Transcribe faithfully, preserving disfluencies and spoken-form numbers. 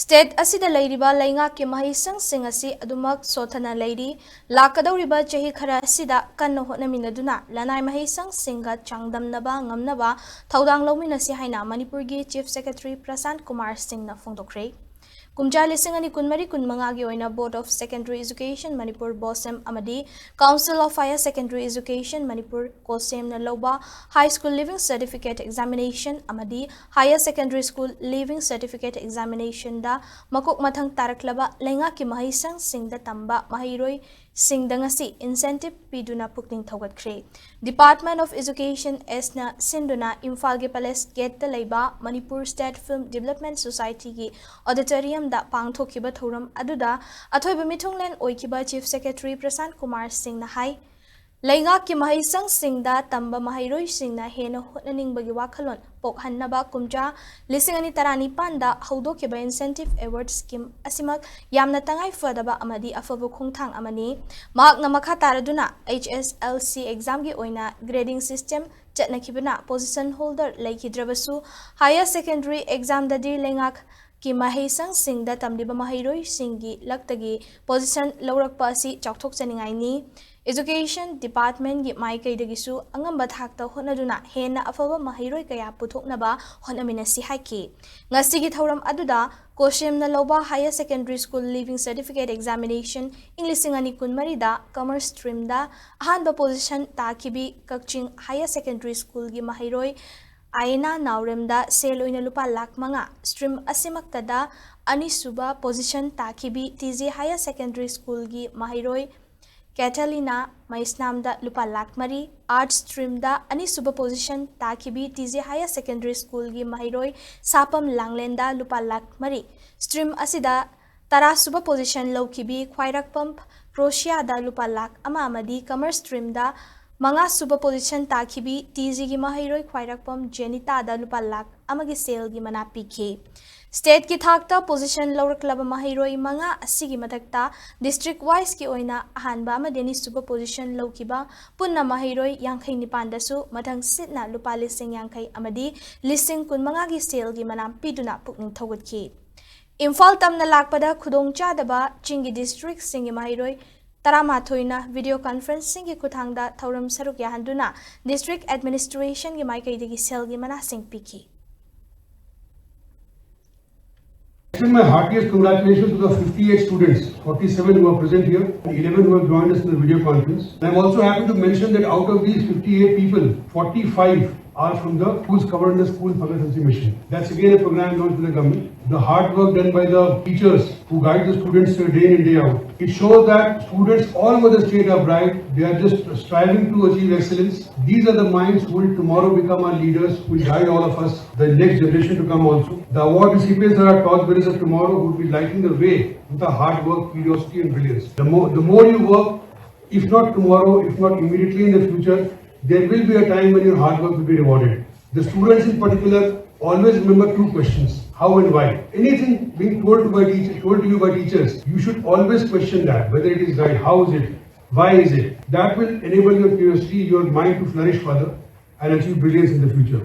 State ꯑꯁꯤꯗ ꯂꯩꯔꯤꯕ ꯂꯩꯉꯥꯛꯀꯤ ꯃꯍꯩꯁꯪꯁꯤꯡ ꯑꯁꯤ ꯑꯗꯨꯃꯛ ꯁꯣꯊꯅ ꯂꯩꯔꯤ꯫ ꯂꯥꯛꯀꯗꯧꯔꯤꯕ ꯆꯍꯤ ꯈꯔ ꯑꯁꯤꯗ ꯀꯟꯅ ꯍꯣꯠꯅꯃꯤꯟꯅꯗꯨꯅ ꯂꯅꯥꯏ ꯃꯍꯩꯁꯪꯁꯤꯡꯒ ꯆꯥꯡꯗꯝꯅꯕ ꯉꯝꯅꯕ ꯊꯧꯗꯥꯡ ꯂꯧꯃꯤꯟꯅꯁꯤ ꯍꯥꯏꯅ ꯃꯅꯤꯄꯨꯔꯒꯤ Chief Secretary ꯄ꯭ꯔꯁꯥꯟꯠ ꯀꯨꯃꯥꯔ ꯁꯤꯡꯅ ꯐꯣꯡꯗꯣꯛꯈ꯭ꯔꯦ꯫ ꯀꯨꯝꯖꯥ ꯂꯤꯁꯤꯡ ꯑꯅꯤ ꯀꯨꯟꯃꯔꯤ ꯀꯨꯟꯃꯉꯥꯒꯤ ꯑꯣꯏꯅ Board of Secondary Education Manipur, BOSEM, ꯑꯃꯗꯤ Council of Higher Secondary Education Manipur, COHSEM, ꯅ ꯂꯧꯕ High School Leaving Certificate Examination ꯑꯃꯗꯤ Higher Secondary School Leaving Certificate Examination ꯗ ꯃꯀꯣꯛ ꯃꯊꯪ ꯇꯥꯔꯛꯂꯕ ꯂꯩꯉꯥꯛꯀꯤ ꯃꯍꯩꯁꯪꯁꯤꯡꯗ ꯇꯝꯕ ꯃꯍꯩꯔꯣꯏꯁꯤꯡꯗ ꯉꯁꯤ incentive ꯄꯤꯗꯨꯅ ꯄꯨꯛꯅꯤꯡ ꯊꯧꯒꯠꯈ꯭ꯔꯦ꯫ Department of Education, S ꯅ ꯁꯤꯟꯗꯨꯅ ꯏꯝꯐꯥꯜꯒꯤ Palace Gate ꯇ ꯂꯩꯕ Manipur State Film Development Society ꯒꯤ auditorium ꯗ ꯄꯥꯡꯊꯣꯛꯈꯤꯕ ꯊꯧꯔꯝ ꯑꯗꯨꯗ ꯑꯊꯣꯏꯕ ꯃꯤꯊꯨꯡꯂꯦꯟ ꯑꯣꯏꯈꯤꯕ Chief Secretary ꯄ꯭ꯔꯁꯥꯟꯠ ꯀꯨꯃꯥꯔ ꯁꯤꯡꯅ ꯍꯥꯏ, ꯂꯩꯉꯥꯛꯀꯤ ꯃꯍꯩꯁꯪꯁꯤꯡꯗ ꯇꯝꯕ ꯃꯍꯩꯔꯣꯏꯁꯤꯡꯅ ꯍꯦꯟꯅ ꯍꯣꯠꯅꯅꯤꯡꯕꯒꯤ ꯋꯥꯈꯜꯂꯣꯟ ꯄꯣꯛꯍꯟꯅꯕ ꯀꯨꯝꯖꯥ ꯂꯤꯁꯤꯡ ꯑꯅꯤ ꯇꯔꯥꯅꯤꯄꯥꯟꯗ ꯍꯧꯗꯣꯛꯈꯤꯕ Incentive Award Scheme ꯑꯁꯤꯃꯛ ꯌꯥꯝꯅ ꯇꯉꯥꯏ ꯐꯗꯕ ꯑꯃꯗꯤ ꯑꯐꯕ ꯈꯣꯡꯊꯥꯡ ꯑꯃꯅꯤ꯫ ꯃꯍꯥꯛꯅ ꯃꯈꯥ ꯇꯥꯔꯗꯨꯅ H S L C exam ꯒꯤ ꯑꯣꯏꯅ grading system ꯆꯠꯅꯈꯤꯕꯅ position holder ꯂꯩꯈꯤꯗ꯭ꯔꯕꯁꯨ, Higher Secondary exam ꯗꯗꯤ ꯂꯩꯉꯥꯛꯀꯤ ꯃꯍꯩꯁꯪꯁꯤꯡꯗ ꯇꯝꯂꯤꯕ ꯃꯍꯩꯔꯣꯏꯁꯤꯡꯒꯤ ꯂꯛꯇꯒꯤ position ꯂꯧꯔꯛꯄ ꯑꯁꯤ ꯆꯥꯎꯊꯣꯛꯆꯅꯤꯡꯉꯥꯏꯅꯤ꯫ Education Department ꯀꯤ ꯃꯥꯏꯀꯩꯗꯒꯤꯁꯨ ꯑꯉꯝꯕ ꯊꯥꯛꯇ ꯍꯣꯠꯅꯗꯨꯅ ꯍꯦꯟꯅ ꯑꯐꯕ ꯃꯍꯩꯔꯣꯏ ꯀꯌꯥ ꯄꯨꯊꯣꯛꯅꯕ ꯍꯣꯠꯅꯃꯤꯟꯅꯁꯤ ꯍꯥꯏꯈꯤ꯫ ꯉꯁꯤꯒꯤ ꯊꯧꯔꯝ ꯑꯗꯨꯗ COHSEM ꯅ ꯂꯧꯕ Higher Secondary School Leaving Certificate Examination ꯏꯪ ꯂꯤꯁꯤꯡ ꯑꯅꯤ ꯀꯨꯟꯃꯔꯤꯗ Commerce stream ꯗ ꯑꯍꯥꯟꯕ position ꯇꯥꯈꯤꯕꯤ ꯀꯛꯆꯤꯡ Higher Secondary School ꯒꯤ ꯃꯍꯩꯔꯣꯏ ꯑꯥꯏꯅꯥ ꯅꯥꯎꯔꯦꯝꯗ ꯁꯦꯜ ꯑꯣꯏꯅ ꯂꯨꯄꯥ ꯂꯥꯈ ꯃꯉꯥ, stream ꯑꯁꯤꯃꯛꯇꯗ ꯑꯅꯤꯁꯨꯕ position ꯇꯥꯈꯤꯕꯤ T J Higher Secondary School ꯒꯤ ꯃꯍꯩꯔꯣꯏ ꯀꯦꯊꯂꯤꯅꯥ ꯃꯩꯁꯅꯥꯝꯗ ꯂꯨꯄꯥ ꯂꯥꯈ ꯃꯔꯤ, Arts stream ꯗ ꯑꯅꯤꯁꯨꯕ position ꯇꯥꯈꯤꯕꯤ T J Higher Secondary School ꯒꯤ ꯃꯍꯩꯔꯣꯏ ꯁꯥꯄꯝ ꯂꯥꯡꯂꯦꯟꯗ ꯂꯨꯄꯥ ꯂꯥꯈ ꯃꯔꯤ, stream ꯑꯁꯤꯗ ꯇꯔꯥꯁꯨꯕ position ꯂꯧꯈꯤꯕꯤ ꯈ꯭ꯋꯥꯏꯔꯥꯛꯄꯝ ꯄ꯭ꯔꯣꯁꯤꯌꯥꯗ ꯂꯨꯄꯥ ꯂꯥꯈ ꯑꯃ ꯑꯃꯗꯤ Commerce stream ꯗ ꯃꯉꯥꯁꯨꯕ position ꯇꯥꯈꯤꯕꯤ T G ꯒꯤ ꯃꯍꯩꯔꯣꯏ ꯈ꯭ꯋꯥꯏꯔꯥꯛꯄꯝ ꯖꯦꯅꯤꯇꯥꯗ ꯂꯨꯄꯥ ꯂꯥꯈ ꯑꯃꯒꯤ ꯁꯦꯜꯒꯤ ꯃꯅꯥ ꯄꯤꯈꯤ꯫ State ꯀꯤ ꯊꯥꯛꯇ position ꯂꯧꯔꯛꯂꯕ ꯃꯍꯩꯔꯣꯏ ꯃꯉꯥ ꯑꯁꯤꯒꯤ ꯃꯊꯛꯇ district wise ꯀꯤ ꯑꯣꯏꯅ ꯑꯍꯥꯟꯕ ꯑꯃꯗꯤ ꯑꯅꯤꯁꯨꯕ position ꯂꯧꯈꯤꯕ ꯄꯨꯟꯅ ꯃꯍꯩꯔꯣꯏ ꯌꯥꯡꯈꯩ ꯅꯤꯄꯥꯟꯗꯁꯨ ꯃꯊꯪ ꯁꯤꯠꯅ ꯂꯨꯄꯥ ꯂꯤꯁꯤꯡ ꯌꯥꯡꯈꯩ ꯑꯃꯗꯤ ꯂꯤꯁꯤꯡ ꯀꯨꯟꯃꯉꯥꯒꯤ ꯁꯦꯜꯒꯤ ꯃꯅꯥ ꯄꯤꯗꯨꯅ ꯄꯨꯛꯅꯤꯡ ꯊꯧꯒꯠꯈꯤ꯫ ꯏꯝꯐꯥꯜ ꯇꯝꯅ ꯂꯥꯛꯄꯗ ꯈꯨꯗꯣꯡꯆꯥꯗꯕ ꯆꯤꯡꯒꯤ ꯗꯤꯁꯇ꯭ꯔꯤꯛꯁꯤꯡꯒꯤ ꯃꯍꯩꯔꯣꯏ ꯇꯔꯥꯃꯥꯊꯣꯏꯅ ꯚꯤꯗꯤꯑꯣ ꯀꯟꯐꯔꯦꯟꯁꯤꯡꯒꯤ ꯈꯨꯠꯊꯥꯡꯗ ꯊꯧꯔꯝ ꯁꯔꯨꯛ ꯌꯥꯍꯟꯗꯨꯅ ꯗꯤꯁꯇ꯭ꯔꯤꯛ ꯑꯦꯗꯃꯤꯅꯤꯁꯇ꯭ꯔꯦꯁꯟꯒꯤ ꯃꯥꯏꯀꯩꯗꯒꯤ ꯁꯦꯜꯒꯤ ꯃꯅꯥꯁꯤꯡ ꯄꯤꯈꯤ꯫ Extend my heartiest congratulations to the fifty-eight students, forty-seven who are present here, and eleven who have joined us in the video conference. And I'm also happy to mention that out of these fifty-eight people, forty-five are from the schools covered in the School Focus Mission. That's again a program launched by the government. The hard work done by the teachers who guide the students day in and day out. It shows that students all over the state are bright. They are just striving to achieve excellence. These are the minds who will tomorrow become our leaders, who will guide all of us, the next generation to come also. The award recipients are our torchbearers of tomorrow who will be lighting the way with the hard work, curiosity, and brilliance. The more, the more you work, if not tomorrow, if not immediately in the future, there will be a time when your hard work will be rewarded. The students in particular always remember two questions: how and why. Anything being told to, by teacher, told to you by teachers, you should always question that, whether it is right, how is it, why is it. That will enable your curiosity, your mind to flourish further and achieve brilliance in the future.